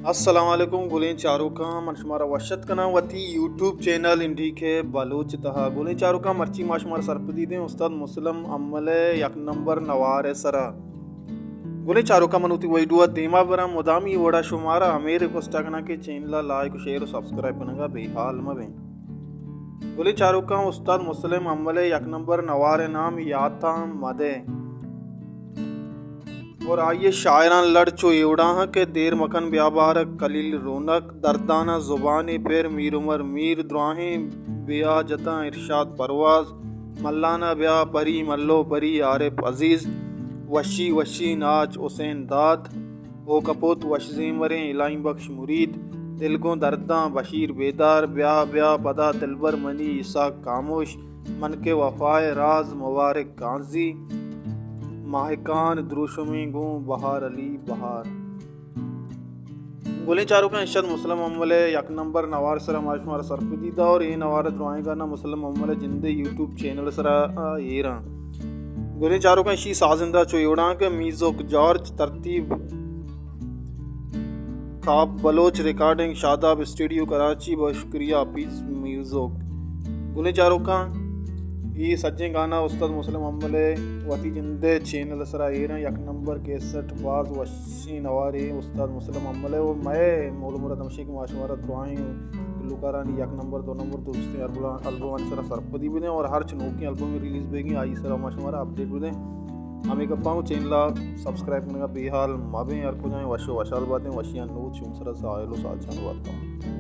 السلام علیکم گلیں چاروکاں، من شمارا وش اتک کناں وتی یوٹیوب چینل این ڈی کے بلوچ تہا۔ گلیں چاروکاں، مرچی ما شمارا سرپدی دیں استاد مسلم امل ءِ یک نمبر نوار ءِ سرا۔ گلیں چاروکاں، من وتی ویڈیو ءَ دیما براں، مدامی وڑا شمارا ہمے ریکویسٹ ءَ کناں کہ چینل ءَ لائک و شیئر و سبسکرائب کنگا بے حال مہ بیں۔ گلیں چاروکاں، استاد مسلم امل ءِ یک نمبر نوار ءِ نام یاتاں مدے۔ اور آئی ءِ شاعراں لڑ چو ایوڑا ہاں کہ دیر مکن بیا بارک، خلیل رونق، دردانہ زبان ءِ پر، میر عمر میر، دراہیں بیا جتاں ارشاد پرواز، ملانہ بیا پری، ملو پری، عارف عزیز، وشی وشی ناچ حسین داد، او کپوت وش زیمریں الہی بخش مرید، دل گوں درداں بشیر بیدار، بیا بیا پدا دلبر منی اسحاق خاموش، من کہ وفا ءِ راز مبارک قاضی، ماہکان دروشمیں گوں بہار علی بہار۔ گلیں چاروکاں، ارشاد مسلم امل ءِ یک نمبر نوار سرا ما شمارا سرپدی دا اور اے نوار ءِ درائیں گانا مسلم امل ءِ جندے یوٹیوب چینل سرا، آ، ایراں۔ گلیں چاروکاں، اشی سازندہ چو ایوڑاں کہ میوزک جارج، ترتیب کاپ بلوچ، ریکارڈنگ شاداب اسٹوڈیو کراچی، بہ شکریہ پیس میوزک۔ گلیں چاروکاں، اے سجیں گانا استاد مسلم امل ءِ وتی جندے چینل سرا ایراں، یک نمبر کیسٹ، باز وشیں نوارے استاد مسلم امل ءِ۔ اور مئے مول مراد ہمشی کہ ما شمارا درائیں گلوکارانی یک نمبر، دو نمبر درستیں البم، البمانی سرا سرپدی بدیں اور ہرچ نوکیں البم ریلیز بیگیں آئی سرا ما شمارا اپڈیٹ بدیں۔ ہمے گپاں گوں چینل ءَ سبسکرائب کنگا بے حال مہ بیں، ہر کجائیں وش و وشحال باتیں، وشیاں نوت شمے سرا ساحل و ساچان باتاں۔